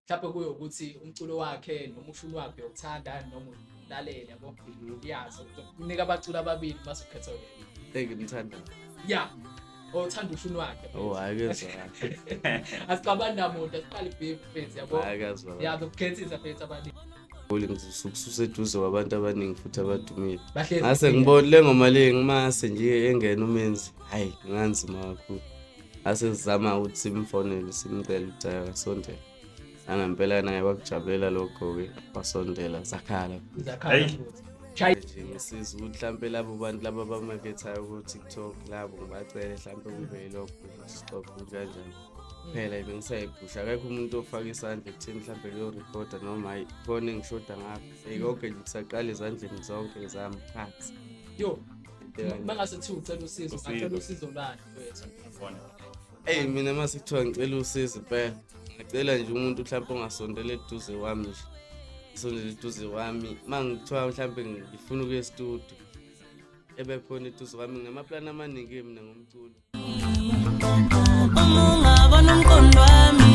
Mhlawumbe kuye ukuthi umculo wakhe noma ushuni wakhe uyawuthanda noma ulalele, yabo. Ya, so kunika abaculi ababili mase ukhetha yena. Engimthanda. Ya. Othanda ushuni wakhe. Oh, hayi, kuyezwakala. Asixabani namuntu, asiqali beef mfethu, yabo. Hayi, kuyazwakala. Ya, zokukhethisa mfethu abaningi. Ngisuke eduze kwabantu abaningi futhi abadumile. Bahlezi. Ngase ngibone le ngoma le, ngimase nje engena umenzi. Hayi, nganzima kakhulu. Ngase sizama ukuthi simfonele, simcele ukuthi akasondele. Nangempela naye wakujabulela lokho-ke, wasondela, zakhala. Zakhala Hey. futhi. Shay Nje ngisiza ukuthi mhlampe labo bantu laba abamakethayo ku-TikTok labo, ngibacele mhlampe kube yilokho ukuthi sixoxe ukuthi kanjani. Phela bengisayibhusha, akekho umuntu ofaka isandla ekutheni mhlampe kuyorekhoda noma hayi khona engishoda ngakho. Eyi, konke nje kusaqala ezandleni zonke zami phansi. Yo, Into kanje. mangase kuthiwa ucela usizo, Usizo. ungacela usizo lani mfethu? Ngibona. Eyi, mina mase kuthiwa ngicela usizo impela, ngicela nje umuntu mhlampe ongasondela eduze kwami nje. Sondela eduze kwami. Uma ngithiwa mhlampe ngifuna ukuya e-studio, ebe khona eduze kwami. Nginamaplani amaningi mina ngomculo. Uma ungabona umqondo wami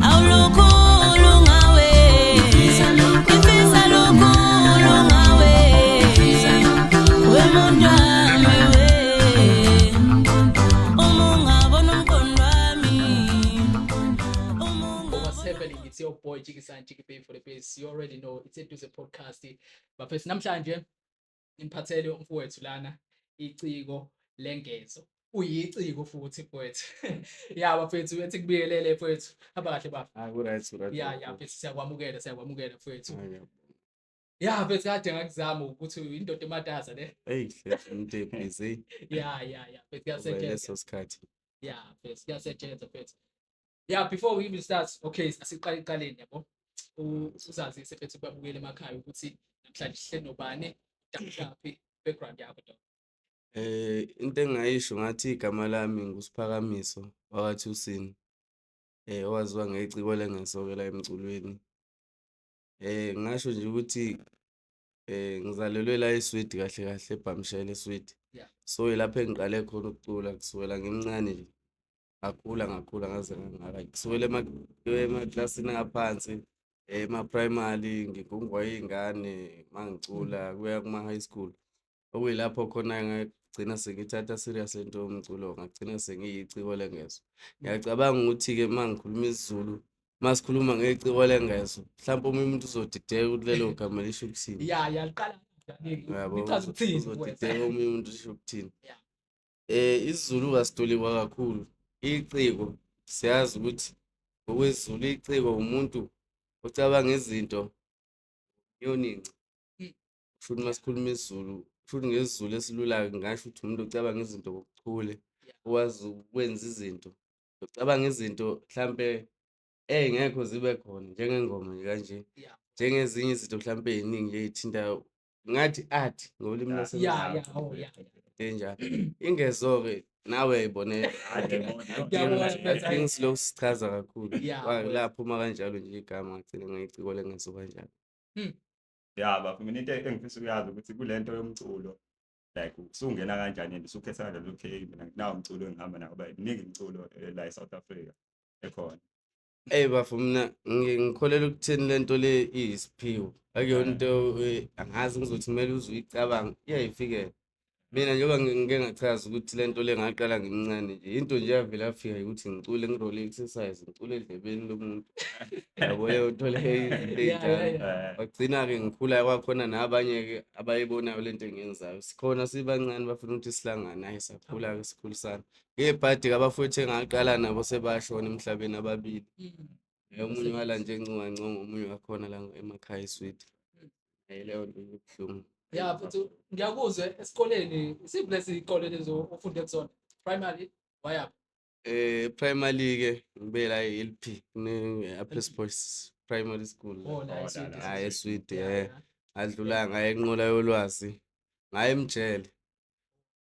awulukhulu ngawe, ngifisa lukhulu ngawe, wemuntu wami we. Uma ungabona umqondo wami uma What's happening? It's your boy Jiggy San Jiggy Bay for the base. You already know it's Eduze Podcast. Bafethu, namhlanje ngiphathele umfowethu lana, iciko lengezo. Uyiciko futhi mfowethu. Ya bafethu, ethi kubiyelele mfowethu. Hamba kahle baba. Hayi, ku-right, ku-right. Ya, mfethu, siyakwamukela, siyakwamukela mfowethu. Hayi, ngiyabonga. Ya mfethu, kade ngakuzama ukuthi indoda ematasa le. Eyi, hle, umuntu e-busy. Ya, mfethu, Ngoba kuyasetshenzwa. leso sikhathi. Ya mfethu, kuyasetshenzwa mfethu. Yeah, before we even start, okay, asiqale ekuqaleni, yabo. Uzazise mfethu kubabukeli emakhaya ukuthi namhlanje sihleli nobani, udabukaphi, background yakho dog. Into engingayisho ngathi igama lami nguSiphakamiso wakaThusini. Owaziwa ngeciko lengeso-ke la emculweni. Ngingasho nje ukuthi ngizalelwe la eSwidi, kahle kahle eBhamshela eSwidi. So yilapho engiqale khona ukucula kusukela ngimncane nje. Ngakhula, ngakhula ngaze ngangaka. Kusukela emaklasini aphansi, ema-primary, ngigungwa iy'ngane mangicula, kuya kuma-high school. Okuyilapho khona ngagcina sengithatha serious lento yomculo, ngagcina sengiyiciko lengezo. Ngiyacabanga ukuthi-ke uma ngikhuluma isiZulu, uma sikhuluma ngeciko lengezo, mhlawumpe omunye umuntu uzodideka ukuthi lelo gama lisho ukuthini. Ya, liqala kanjani? Yabo, Lichaza ukuthini mfowethu? uzodideka omunye umuntu lisho ukuthini. isiZulu kasitolikwa kakhulu. Iciko, siyazi ukuthi ngokwesiZulu iciko umuntu ocabanga izinto yoningi. Kusho uma sikhuluma isiZulu, kusho ngesiZulu esilula ngingasho ukuthi umuntu ocabanga izinto ngobuchule, owazi ukwenza izinto, ocabanga izinto mhlampe ey'ngekho zibe khona njengengoma nje kanje. Njengezinye izinto mhlampe ey'ningi nje ey'thinta ngathi art ngolimi lasemzini. Enjalo. Ingezo-ke nawe uyayibonela. Ngiyabona mfethu, I think silokhu sichaza kakhulu. Laphuma kanjalo nje igama, ngagcina ngeyiciko lengezo kanjalo. Ya bafo, mina into engifisa ukuyazi ukuthi kule nto yomculo, like usungena kanjani and usukhetha kanjani, okay, mina nginawo umculo engihamba nawo, ngoba miningi imiculo la e-South Africa ekhona. Eyi bafo, mina ngikholelwa ekutheni le nto le iyisiphiwo. Akuyona into angazi ngizothi kumele uze uyicabange, iyayifikela. Mina njengoba ngike ngachaza ukuthi le nto le ngaqala ngimncane nje, into nje yavele yafika ukuthi ngicule, ngirole exercise, ngicule edlebeni lomuntu. Yabo leyo nto leyo, izinto ey'njalo. Wagcina-ke ngikhula, kwakhona nabanye-ke abayibonayo lento engiyenzayo. Sikhona sibancane, bafuna ukuthi sihlangane, hhayi, sakhula-ke sikhulisana. Ngebhadi-ke abafowethu engaqala nabo sebashona emhlabeni ababili. Omunye wala nje eNcongwancongo, omunye wakhona la emakhaya eSwidi. Hhayi, leyo nto ibuhlungu. Ya mfethu, ngiyakuzwa esikoleni, isiphi lesi sikole lezo ofunde kusona? Primary wayaphi? Primary-ke ngibe la e-LP, kune-Upper Boys Primary School. Oh, la Oh, la, eSwidi. la. Hhayi, eSwidi, Ngadlula ngaya eNqola yolwazi, ngaya eMjele.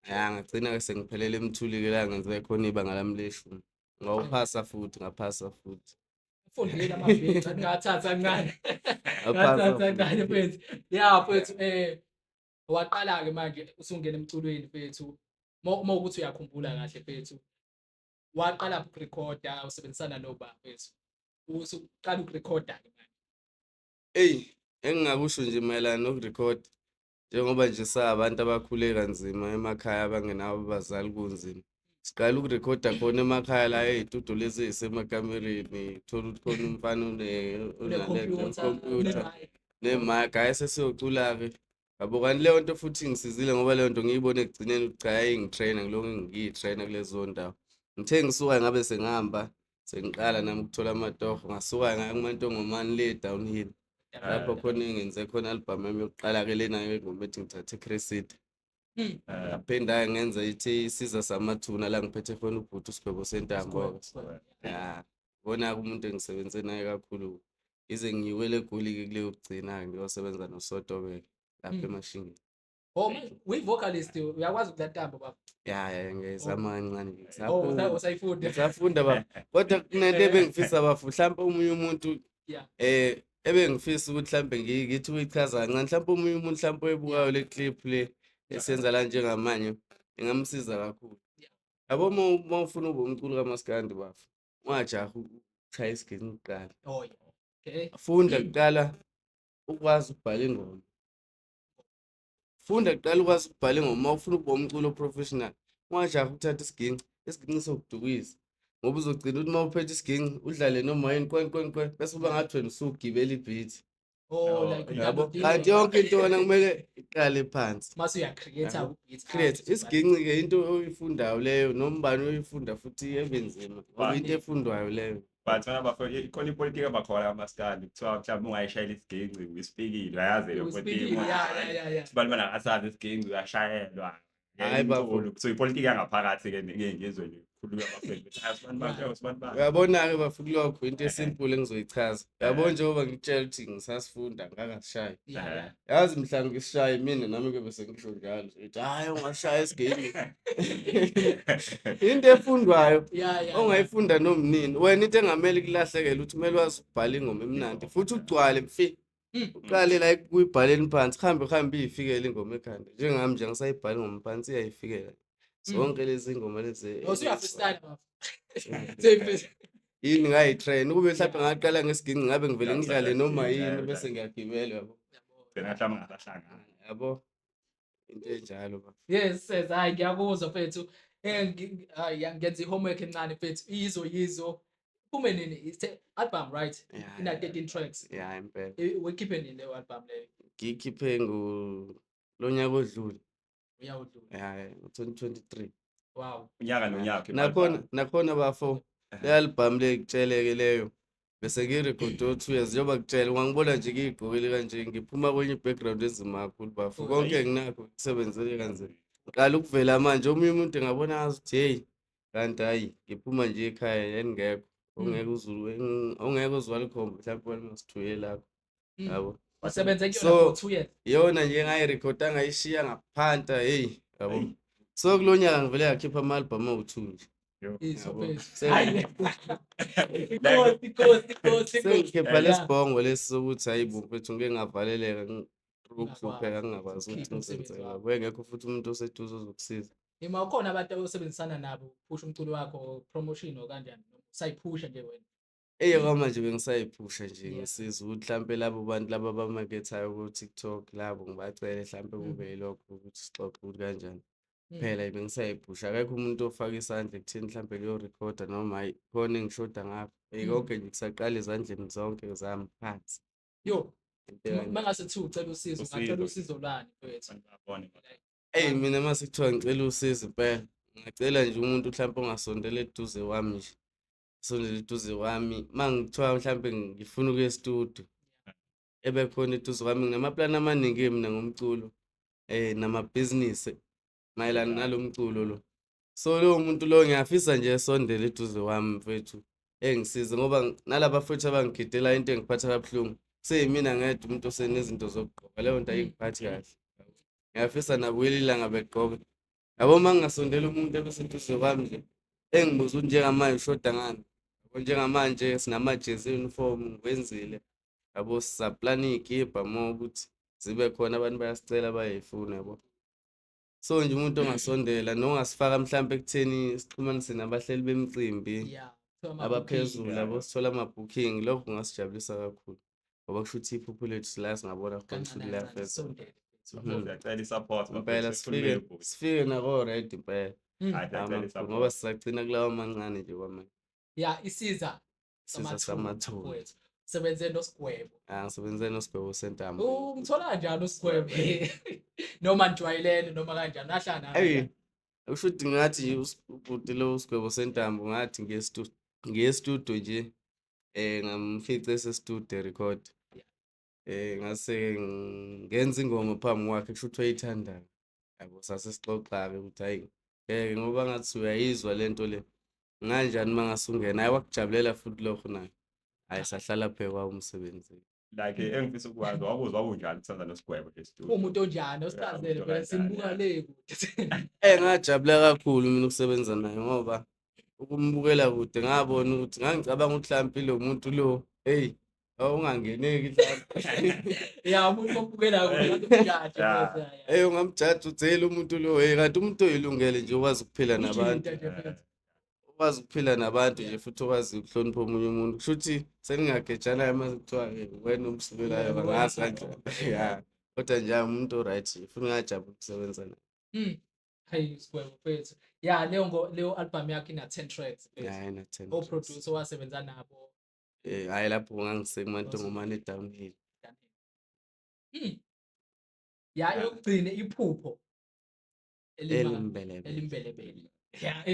Ya, ngagcina-ke sengiphelele eMthuli-ke la ngenze khona ibanga lami leshumi. Ngawuphasa futhi, ngaphasa futhi. Fundile amabhithi, ngathatha kancane. Ngaphasa Ngathatha futhi. kancane mfethu. Ya mfethu, waqala-ke manje usungena emculweni mfethu. Uma ukuthi uyakhumbula kahle mfethu. Waqala ukurekhoda usebenzisana noba mfethu? Usuqala ukurekhoda-ke manje. Eyi, engingakusho nje mayelana nokurekhoda, njengoba nje sabantu abakhule kanzima emakhaya abangenabo abazali kunzima. Siqala ukurekhoda khona emakhaya la ey'tudiyo lezi ey'semakamereni, uthole ukuthi khona umfana Une-computer, unekhompyutha une-mic. ne-mic, hhayi sesiyocula-ke. Yabo, kanti leyo nto futhi ingisizile ngoba leyo nto ngiyibone ekugcineni ukuthi cha yayingi-train-a ngilokhu ngiyi-train-a kulezo ndawo. Ngithe ngisuka ngabe sengihamba sengiqala nami ukuthola amatoho, ngasuka ngaya kuMantongomane le downhill. Lapho khona engenze khona album yami yokuqala-ke lena ingoma ethi ngithathe Cressida. Ngaphinda ngenza ithi Isiza Samathuna la ngiphethe khona ubhuti uSigwebo Sentambo. Ya, bona umuntu engisebenze naye kakhulu. Ngize ngiwele eGoli-ke kuleyo kugcina-ke ngiyosebenza noSotobe lapha eMashingeni. Oh, manje uyi-vocalist, uyakwazi ukudlala intambo baba? Ya, ya, ngiyayizama kancane nje. Oh, Ngisafunda. usayifunda. Ngisafunda baba. Kodwa kunento ebengifisa bafu, mhlampe omunye umuntu ebengifisa ukuthi mhlampe ngithi ukuyichaza kancane, mhlampe omunye umuntu mhlampe oyibukayo le clip le esiyenza la njengamanje ingamsiza kakhulu. Yabo, uma ufuna ube umculi kaMaskandi bafu, ungajahi ukushaya isiginci kuqala. Oh, yeah. Okay. Funda kuqala ukwazi ukubhala ingoma. Funda kuqala ukwazi ukubhala ingoma uma ufuna ukuba umculo professional. Ungajahi ukuthatha isiginci, isiginci sokudukisa. Ngoba uzogcina ukuthi uma uphethe isiginci udlale noma yini kwe kwe kwe bese uba ngathi wena usugibela i-beat. Oh, like Yabo, udlala kanti yonke into wena kumele iqale phansi. Mase uya-create Yabo. u-beat. Create isiginci-ke into oyifundayo leyo noma ubani oyifunda futhi ebenzima ngoba into efundwayo leyo. But wena bafo, ikhona ipolitiki abakhona kamaskandi, kuthiwa mhlawumbe ungayishayela isiginci uyispikile, uyayazi leyo politiki. Uspikile, ya. Sibani bana asazi isiginci uyashayelwa. Hhayi, bafo. Umculo, so ipolitiki yangaphakathi-ke ngeke ngizwe nje kukhulunywa abafethu bethi, "Hayi, sibani bani, sibani bani." Uyabona-ke bafo kulokho into esimple engizoyichaza. Uyabona njengoba ngikutshela ukuthi ngisasifunda ngakasishayi. Yeah. Yazi mhla ngisishaye mina nami kuyobe sengisho njalo ukuthi hhayi ungasishaya isiginci. Into efundwayo Yeah. ongayifunda noma nini. Wena into engamele ikulahlekele ukuthi kumele wazi ukubhala ingoma emnandi futhi ugcwale mfi. Uqale la kuyibhaleni phansi, hambe hambe iyifikele ingoma ekhanda. Njengami nje angisayibhali ingoma phansi iyayifikela. Zonke lezi ngoma lezi. Oh, usuya-freestyle baba. Usuyi-freestyle. Yini ngayi-train ukube mhlawumbe ngaqala ngesiginci ngabe ngivele ngidlale noma yini bese ngiyagibela yabo. Gcina mhlawumbe ngasahlangana. Yabo. Into enjalo baba. Yes, yes, hayi ngiyakuzwa mfethu. Hayi ngenza i-homework encane mfethu. Yizo yizo. Iphume nini? It's a album, right? Yeah, Ina yeah. 13 tracks. Yeah, impela. Uyikhiphe nini leyo album leyo? Ngiyikhiphe ngo lo nyaka odlule. Uyawudlula. Yeah, ngo-2023. Wow. Unyaka nonyaka. Nakhona bafo le album le ngitsheleke leyo bese ngiyirekhode o-2 years njengoba ngikutshela ungangibona nje ngiyigqokile kanje ngiphuma kwenye i-background enzima kakhulu bafo konke nginakho kusebenzele kanzima ngiqala ukuvela manje omunye umuntu engabona ngazi ukuthi hey kanti hhayi ngiphuma nje ekhaya engekho ongeke ongeke uzwalikhomba mhlawumbe wena ungasithuye lakho yabo. Usebenze kuyona So, for 2 years. Iyona nje engayirekhoda ngayishiya ngaphanta hey yabo. So kulo nyaka ngivele ngakhipha ama-album awu-2 nje. Izwa Yabo. mfethu. Se- Hayi. Inkosi, inkosi, inkosi, inkosi. Sengikhipha lesibhongo lesi sokuthi hayi bo mfethu ngike ngavaleleka ukuhlupheka ngingakwazi ukuthi Ukhiphe umsebenzi ngizenze wakho. yabo. Engekho futhi umuntu oseduze ozokusiza. Ima ukhona abantu osebenzisana nabo uphusha umculo wakho promotion or kanjani? Usayiphusha nje wena. Eyi kwamanje bengisayiphusha nje Yeah. ngisiza ukuthi mhlampe labo bantu laba abamakethayo ku-TikTok labo ngibacele mhlampe kube yilokho ukuthi sixoxe ukuthi kanjani. Phela bengisayiphusha akekho umuntu ofaka isandla ekutheni mhlampe kuyorekhoda noma hhayi khona engishoda ngakho. Eyi konke nje kusaqala ezandleni zonke zami phansi. Yo, Into ekanjalo. mangase kuthiwa ucela usizo, ungacela Usizo. usizo lwani mfethu? Babone. Eyi mina mase kuthiwa ngicela usizo impela ngingacela nje umuntu mhlampe ongasondela eduze kwami nje. Sondela eduze kwami uma ngithiwa mhlampe ngifuna ukuya e-studio ebekhona eduze kwami. Nginamaplani amaningi mina ngomculo namabhizinisi mayelana nalo mculo lo. So lowo muntu lowo ngiyafisa nje esondele eduze kwami mfethu engisize ngoba nalaba futhi abangigidela into engiphatha kabuhlungu seyimina ngedwa umuntu osenezinto zokugqoka, leyo nto ayingiphathi kahle. Ngiyafisa nabo kwelinye ilanga begqoke. Yabo uma ngingasondela umuntu ebeseduze kwami nje engibuza ukuthi njengamanje ushoda ngani. Yabo njengamanje sinamajezi e-uniform ngiwenzile. Yabo sisaplana iy'kibha more ukuthi zibe khona abantu bayasicela bayay'funa yabo. So nje umuntu ongasondela nongasifaka mhlampe ekutheni sixhumanise nabahleli bemicimbi. Yeah. Abaphezulu Yeah. yabo, sithole ama-booking. Lokho kungasijabulisa kakhulu ngoba kusho ukuthi iphupho lethu la singabona khona ukuthi liyafezeka. Siyacela i-support Impela bafethu, sifike sikhulumile ubhuti. sifike nako-red impela. Hhayi, siyacela Amakhulu, i-support. ngoba sisagcina kulawa amancane nje kwamanje. Ya, isiza Siza samathuna. mfowethu. Sebenze noSigwebo. Ah, ngisebenze noSigwebo Sentambo. Umthola kanjani uSigwebo? Noma nijwayelene noma kanjani? Nahlangana Eyi, kanjani? usho ukuthi ngathi nje ubhuti lo uSigwebo Sentambo ngathi ngiye studio nje, ngamfica ese-studio record. Ngase ngenza ingoma phambi kwakhe, kusho ukuthi wayithandayo. Yabo, sase sixoxa-ke ukuthi hhayi ngeke ngoba ngathi uyayizwa le nto le. Nganjani uma ngase ungena? Hhayi, wakujabulela futhi lokho naye. Hhayi, sahlala phekwa umsebenzi. Like engifisa ukwazi, wakuzwa kunjani ukusebenza noSigwebo nje studio? Umuntu onjani? Osichazele umuntu phela, okanjani, simbuka yeah. le kude. Ngajabula kakhulu mina ukusebenza naye ngoba ukumbukela kude ngabona ukuthi ngangicabanga ukuthi mhlampe lo muntu lo, hey, awungangeneki mhlampe. Ya, umuntu obukela kude ngathi umjaji, Yeah. mfethu, ya, ya. Hey, ungamjaji uthi hey lo muntu lo, hey, kanti umuntu oyilungele nje okwazi ukuphila nabantu. Ujinta nje, mfethu. Okwazi ukuphila nabantu nje Yeah. futhi okwazi ukuhlonipha omunye umuntu. Kusho ukuthi seningagejana mase kuthiwa-ke wena omsukelayo Yeah, angazi wena. kanjani. Yeah. Kodwa nje umuntu o-right nje, futhi ngajabula ukusebenza naye. Hayi, Sigwebo mfethu. Ya, leyo leyo album yakhe ina 10 tracks mfethu. Yeah, ina 10 tracks. O-producer wasebenza nabo. Hhayi lapho ngangisekumantongomane downhill. Ya, Yeah. eyokugcina iphupho Elimbelebele. elimbelebele. Ya,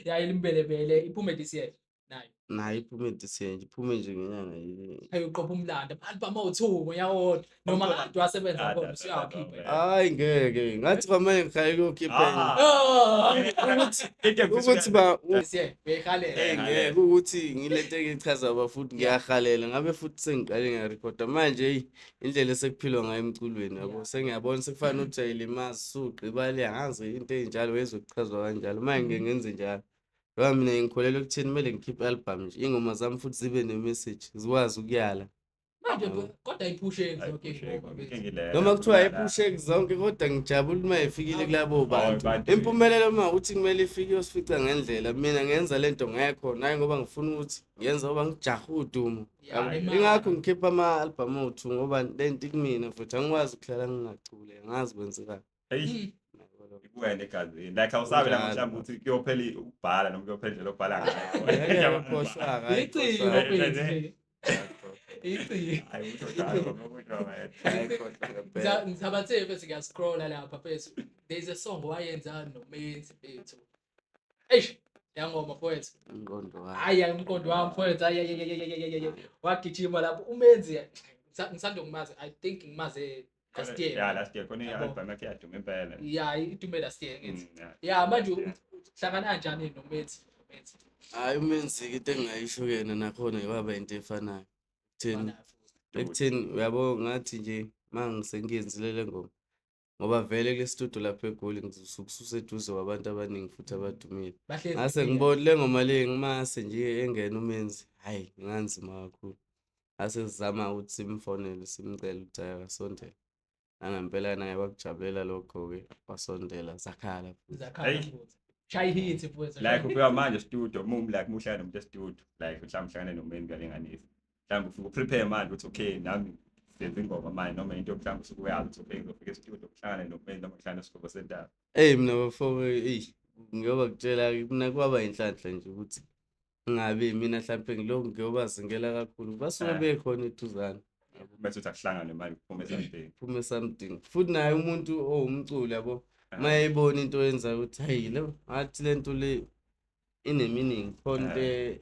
ya, elimbelebele iphume this year nayo. Nayo iphume this year nje, iphume nje ngenyanga ye. Hayi, uqopha umlando, album awu-2 ngonyaka owodwa. Noma Umculo- kade wasebenza Ah, khona, da, da, usuyawakhipha. da, da, Hayi ngeke, ngathi kwamanje ngihaye ukuyokhipha enye. Ah. Oh! Into engifisa Ukuthi ukuyazi- ba This year, uyayihalela. Eh, ngeke ukuthi ngilento engiyichaza ba futhi ngiyahalela ngabe futhi sengiqale ngiyarekhoda manje. Eyi, indlela esekuphilwa ngayo emculweni yabo, Yeah. sengiyabona sekufana nokuthi ayilimazi sugqiba le, angazi into ey'njalo wezokuchazwa kanjalo. Manje ngike ngenze njalo ngoba mina ngikholelwa ekutheni kumele ngikhiphe i-album nje, iy'ngoma zami futhi zibe ne-message, zikwazi ukuyala. Manje Yabo. kodwa ayiphusheki zonke Ayiphusheki, iy'ngoma mfethu. inkinga ileyo. Noma kuthiwa ayiphusheki zonke, kodwa ngijabula uma ifikile kulabo bantu. bantu. Impumelelo uma ukuthi kumele ifike iyosifica ngendlela. Mina ngenza lento ngekho naye ngoba ngifuna ukuthi ngenza ngoba ngijahe udumo. Ya, Yabo. imali. Ingakho ngikhipha ama-album awu-2 ngoba lento ikumina futhi angikwazi ukuhlala ngingaculi, angazi kwenzekani. Eyi, Yabo lokho. ikuwena egazini. Like awusabi la Kunjalo. mhlawumbe ukuthi kuyophela ukubhala noma kuyophela indlela obhala ngayo. Ngeke ngikhohlwa, hayi, Iciko khohlwa. mfethu. Iciko. Hayi, usho njalo, usho wena. Hayi, khohlwa ngempela. Ngisabathe mfethu ngiyascrolla lapha mfethu. There is a song wayenza noMenzi mfethu. Eish, leya ngoma mfethu. Umqondo wami. Hayi, hayi, umqondo wami mfethu. Hayi, hayi, hayi, hayi, hayi, hayi. Wagijima lapho uMenzi. Ngisanda ukumazi. I think ngimaze last year. Yeah, last year khona Yabo. i-album yakhe yaduma impela. Yeah, idume last year ngithi. Yeah. Yeah, manje Yeah. uhlangana kanjani noMenzi? Nomenzi. Hhayi, uMenzi-ke into engingayisho kuyena nakhona kwaba into efanayo. Ekutheni Fana futhi. ekutheni uyabo ngathi nje uma ngisengiyenzile le ngoma, ngoba vele kule studio lapha eGoli ngisuke ususeduze kwabantu abaningi futhi abadumile. Bahlezi Ngase befika. ngibone le ngoma le ngimase nje engena uMenzi, hhayi nganzima kakhulu. Ngase sizama ukuthi simfonele simcele ukuthi hhayi akasondele. Nangempela naye wakujabulela lokho-ke, wasondela zakhala futhi. Zakhala Hey. futhi. Shaya i-hit mfethu. Like ufika manje studio, mum like muhlangane nomuntu e-studio, like mhlawumbe uhlangane noMenzi kuyalinganisa. Mhlawumbe ufike uprepare manje ukuthi okay nami senza ingoma manje noma into mhlawumbe usuke uyazi ukuthi okay ngizofika e-studio ngihlangane noMenzi noma ngihlangane noSigwebo Sentaba. Eyi mina bafo, eyi ngiyoba kutshela mina kwaba inhlanhla nje ukuthi ngingabi mina hlampe ngilokhu ngiyobazingela kakhulu, basuke bekhona eduzane. Bese uthi akuhlangane manje kuphume something. Kuphume something. Futhi naye umuntu owumculi yabo, uma eyibona into oyenzayo ukuthi hayi lo ngathi le nto le ine-meaning, khona into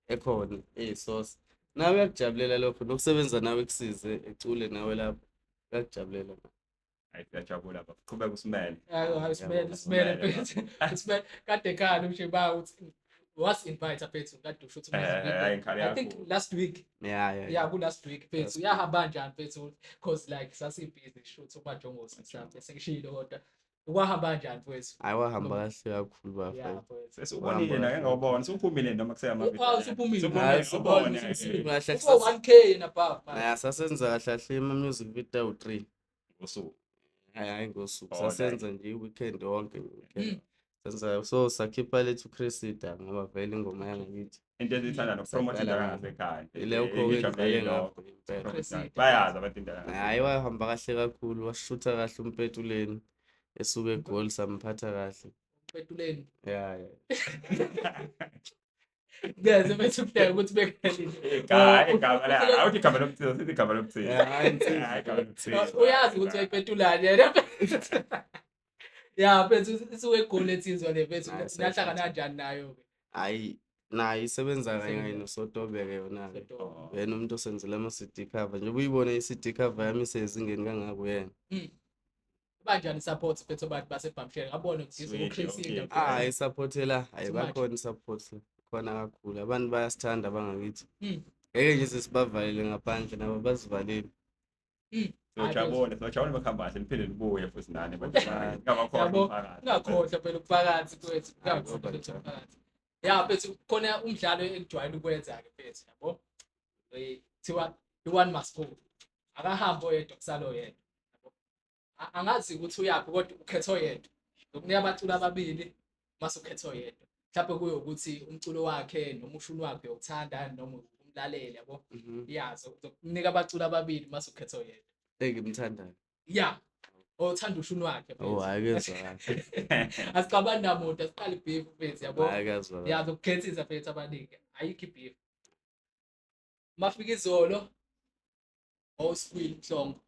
ekhona eyisource. Nawe uyakujabulela lokho, nokusebenza nawe kusize ecule nawe lapho, uyakujabulela. Hayi, siyajabula baba. Qhubeka usimele. Hayi, hayi, usimele, Ngiyabonga. usimele mfethu. Usimele. Kade ekhaya umshiba uthi was invite mfethu kade usho ukuthi Hayi, ngikhale I think kakhulu. last week. Yeah, yeah, Yeah, ku last week mfethu. Last week. Yahamba kanjani mfethu? Because like sasibhizi shoot umajongosi mhlawumbe sengishilo kodwa. Kwahamba kanjani mfethu? Hayi, wahamba kahle kakhulu bafethu. Yeah, mfethu. Sesubonile na ngeke usuphumile noma kuseyama-video. Ah, usuphumile. Usuphumile, Hayi, ngawubona, Kahle Uko 1K and above man. Ya, sasenza kahle kahle ama-music video awu-3. Ngosuku. Hayi, hayi ngosuku. Oh, Sasenza nje i-weekend yonke, weekend. Senza so sakhipha lethu Cressida ngoba vele ingoma yangakithi. Into esiyithanda nokupromotha Saqala indawo ngayo. yangasekhaya. Ilokho-ke Engijabule ngiqale yilokho. ngakho impela. Cressida. Bayazi abantu indawo yangasekhaya. Hhayi wahamba kahle kakhulu, washutha kahle uMpetuleni esuka eGoli samphatha kahle. Petuleni. Ya ya. Ngeze bethu kuhleka ukuthi bekhelile. Igama la, awuthi igama lomthizo, sithi igama lomthizo. Ya, hhayi, insizwa. Hhayi, igama lomthizo. Uyazi ukuthi uyayipetulani yena. Ya mfethu isuke eGoli ensizwa le mfethu Hayi, nahlangana kanjani nayo ke? Hhayi nayo isebenza kanye kanye Isebenza. noSotobe-ke yona-ke. Sotobe. Uyena umuntu osenzela ama-CD cover. Njengoba uyibona i-CD cover yami isezingeni kangaka uyena. Banjani support mfethu abantu baseBhamshela? Ngabona ukuthi Sweet, uChris okay. Ah, isaphothela, hhayi Too much. bakhona i-support la. Khona kakhulu. Abantu bayasithanda abangakithi. Ngeke nje sesibavalele ngaphandle nabo bazivalele. Siyojabula, siyojabula bekuhamba kahle niphinde nibuye futhi nani bantu Hayi. ngabakhohlwa Yabo, umphakathi. Ungakhohlwa phela ubufakazi mfethu, Hayi, ungakhohlwa ngoba mfethu njalo. ubufakazi. Ya mfethu khona umdlalo engijwayele ukwenza-ke mfethu yabo. Kuthiwa i-one must go. Akahambe oyedwa kusale oyedwa. Yabo. Angazi ukuthi uyaphi kodwa ukhetha oyedwa. Ngokunika abaculi ababili mase ukhetha oyedwa. Mhlawumbe kuye ukuthi umculo wakhe noma ushuni wakhe uyawuthanda noma umlalele yabo. Ya, uzokunika abaculi ababili mase ukhetha oyedwa. Engimthandayo. Ya. Othanda ushuni wakhe Oh, mfethu. hhayi kuyezwakala. Asixabani namuntu, asiqali beef mfethu yabo. Hhayi kuyazwakala. Ya, zokukhethisa mfethu abaningi. Ayikho i-beef. Mafika izolo owuSquid Mhlongo.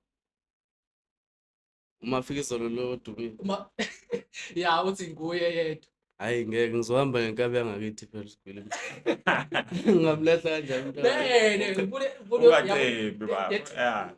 Uma fika izolo lo odumile. Uma ya uthi nguye yedwa. Hhayi ngeke ngizohamba ngenkabi yangakithi phela uSgwili. Ngingamlahla kanjani umntwana? Bene, ngibule ngibule yabo. Ungacembi baba. Yet- Yeah.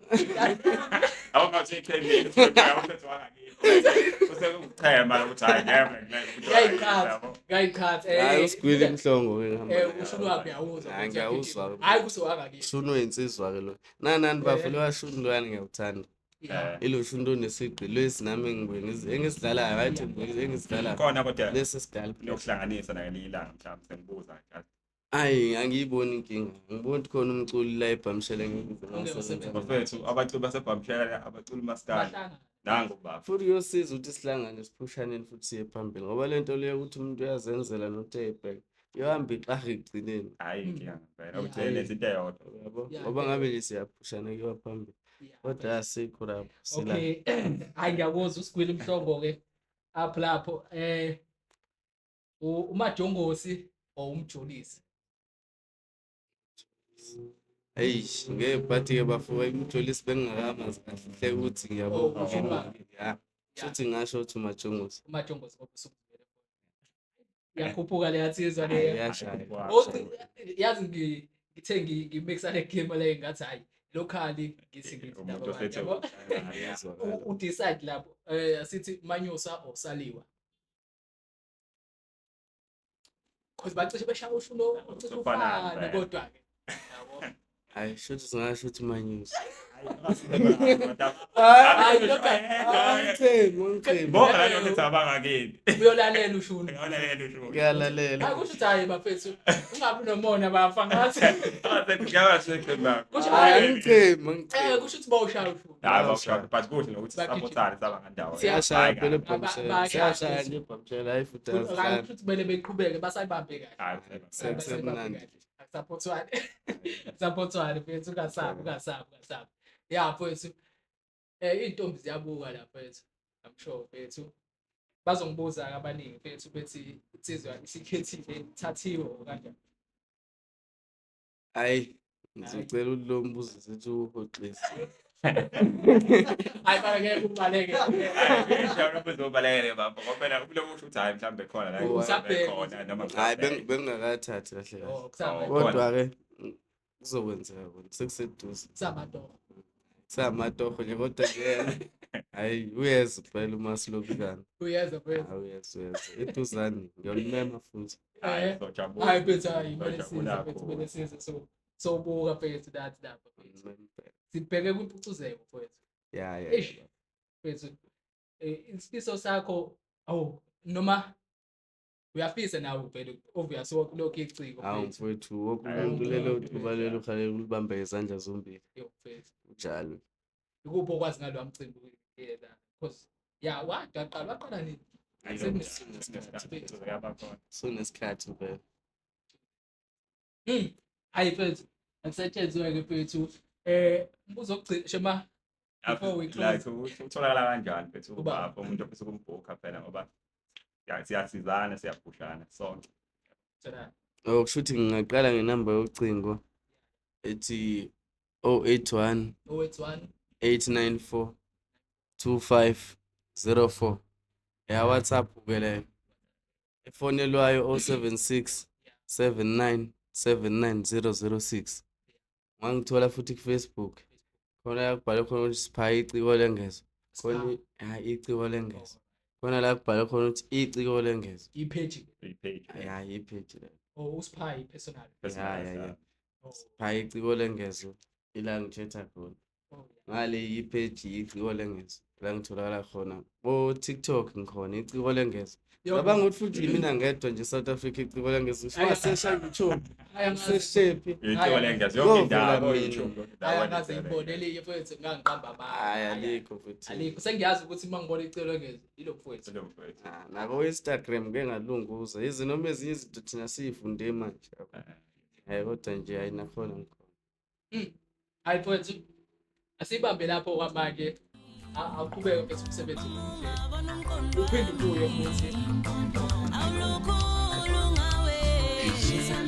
Awungathi ichemile, awukhethe wangakithi. Usekuchema ukuthi hayi ngeke ngeke. Uyayiqhatha. Uyayiqhatha. Hhayi uSgwili Mhlongo-ke ngihamba Eh naye. ushuni wakhe uyawuzwa. Hhayi mfethu, uyagijima. ngiyawuzwa-ke. Hhayi kuso wangakithi. Ushuni oyinsizwa-ke lo. Nanani bafo lowa shuni loyana ngiyawuthanda. Yeah. Ilo shuni onesigqi lwesi nami engibuye engisidlalayo hhayi ukuthi engisidlalayo. Khona kodwa Lesi esidala. niyokuhlanganisa nakelinye ilanga mhlawumbe sengibuza nje. Hhayi angiyiboni inkinga. Ngibona ukuthi khona umculi la eBhamshela ngize Ongeyosebenza. ngasebenza. Bafethu abaculi baseBhamshela, abaculi maskandi. Bahlangana. Nangu baba. Futhi kuyosiza ukuthi sihlangane siphushaneni futhi siye phambili ngoba le nto leyo ukuthi umuntu uyazenzela nokuthi eyibheke iyohamba ixahe ekugcineni. Hayi inkinga ngempela. Yeah. Ugcine nenza into eyodwa. Uyabo? Yeah, Ngoba impela. ngabe nje siyaphushana kuyiwa phambili. Yeah, Kodwa asikho lapho sila. Okay. Hayi ngiyakuzwa uSgwili Mhlongo ke up lapho uMajongosi or uMjolisi. Eish, ngeke but-ke bafo uMjolisi bengingakamazi kahle hle ukuthi Oh, ngiyabona. ushuni wakhe. Ya. Shuthi ngingasho ukuthi uMajongosi. uMajongosi ngoba usukuzwele khona. Iyakhuphuka le yansizwa le. Iyashaya. Othi yazi ngithe ngimixa le game le ngathi hayi locally ngithi ngithi Umuntu laba bantu, osethe yabo. Iyazwakala. U-decide lapho asithi Manyusa or Saliwa. Cause bacishe beshaya ushuni ocishe Ufanayo ufane impela. kodwa ke. Yabo. Hhayi shuthi singasho ukuthi Manyusa. Hayi lokho Angichemi, angichemi. Bonke la nto abangakini. uyolalela ushuni. Ngiyalalela usho. Kuyalalela. Hayi kusho ukuthi hayi bafethu ungabi nomona bafa ngathi. Kusho Hhayi hayi angichemi, angichemi. kusho ukuthi bawushaya ushuni. Hayi bawushaya but kuhle nokuthi Bagijima. sapothane saba ngandawo. Siyashaya phela Ba- eBhamshela. bayashaya Siyashaya futhi. nje eBhamshela hhayi futhi Hayi azidlali. kusho ukuthi kumele beqhubeke basayibambe kahle. Hayi. Sekusemnandi. Akusaphothwane. Akusaphothwane mfethu ungasabi ungasabi ungasabi. Ya mfethu. Iy'ntombi ziyabuka la mfethu. I'm sure mfethu. Bazongibuza abaningi mfethu bethi insizwa isikhethile ithathiwe or kanjani. Hhayi ngizocela ukuthi lo mbuzo sithi uwuhoxise. Hayi bana ngeke ubaleke. Uzobalekele baba ngoba phela kulokusho ukuthi hayi mhlawumbe khona la Oh, usabheka. khona noma Hhayi bengingakathathi kahle kahle. Oh kusama Oh. Kodwa-ke kuzokwenzeka kona sekuseduze. kusamatoho. Samatoho nje kodwa nje yena hhayi uyeza phela uma silokuzana. Uyeza mfethu. Hhayi uyeza uyeza. Eduzane ngiyolimema futhi. Eh. Hayi mfethu hayi kumele size mfethu kumele size so sobuka mfethu nathi lapha mfethu. Ngiyolimema impela. Sibheke kwimpucuzeko mfethu. Ya ya. Eish. Mfethu isifiso sakho awu noma uyafisa nawe vele obvious lokhu iciko Hawu mfethu. mfowethu wonke Hhayi, umuntu lelo mfowethu, thuba lelo uhalele ulibambe ngezandla zombili. Yo mfethu. Njalo. Ikuphi okwazi ngalowa mcimbi yena? Because ya waqala waqala nini? Sekunesikhathi. Yaba khona. Sunesikhathi impela. Hayi mfethu, akusetshenzwe-ke mfethu. Umbuzo wokugcina Shema, before we close. Like ukuthi utholakala kanjani mfethu Uba. ubaba umuntu ofisa ukumbhukha phela ngoba siyasizana, siyaphushana sonke. Thola. Oh, kusho ukuthi ngingaqala ngenamba yocingo ethi 081 081 894 2504. Ya WhatsApp ke leyo. Efonelwayo 076 79 79006. Ungangithola futhi ku-Facebook. Khona la kubhalwe khona ukuthi Sipha iciko lengezo. Khona ha iciko lengezo. Khona la kubhalwe khona ukuthi iciko lengezo. I-page I-page. Ya i-page leyo. or uSipha personal. Ya ya ya. Oh, Sipha iciko lengezo ila ngithetha khona. oh, yeah. Ngale i-page iciko lengezo la ngitholakala khona. Ko TikTok ngikhona iciko lengezo. Yo, Cabanga ukuthi futhi yimina ngedwa nje South Africa iciko lengezo. Wasesha YouTube, Hayi, angazi- useshephi. Iciko lengezo yonke Yovela indawo mina. YouTube yonke indawo. Hayi, angaze ngibone elinye mfethu, ngangiqamba amanga. Hayi alikho futhi. Alikho. Sengiyazi ukuthi uma ngibona iciko lengezo, yilo mfowethu. Iciko mfethu. Ah, nako Instagram ke ngalunguza. Yize noma ezinye izinto thina siyifunde manje. Hayi kodwa nje hayi nakhona ngikhona. Hayi mfowethu, asibambe lapho kwamanje. Awuqhubeke mfethu umsebenzi omuhle. Ungabona umqondo Uphinde ubuye futhi. Awulukhulu ngawe.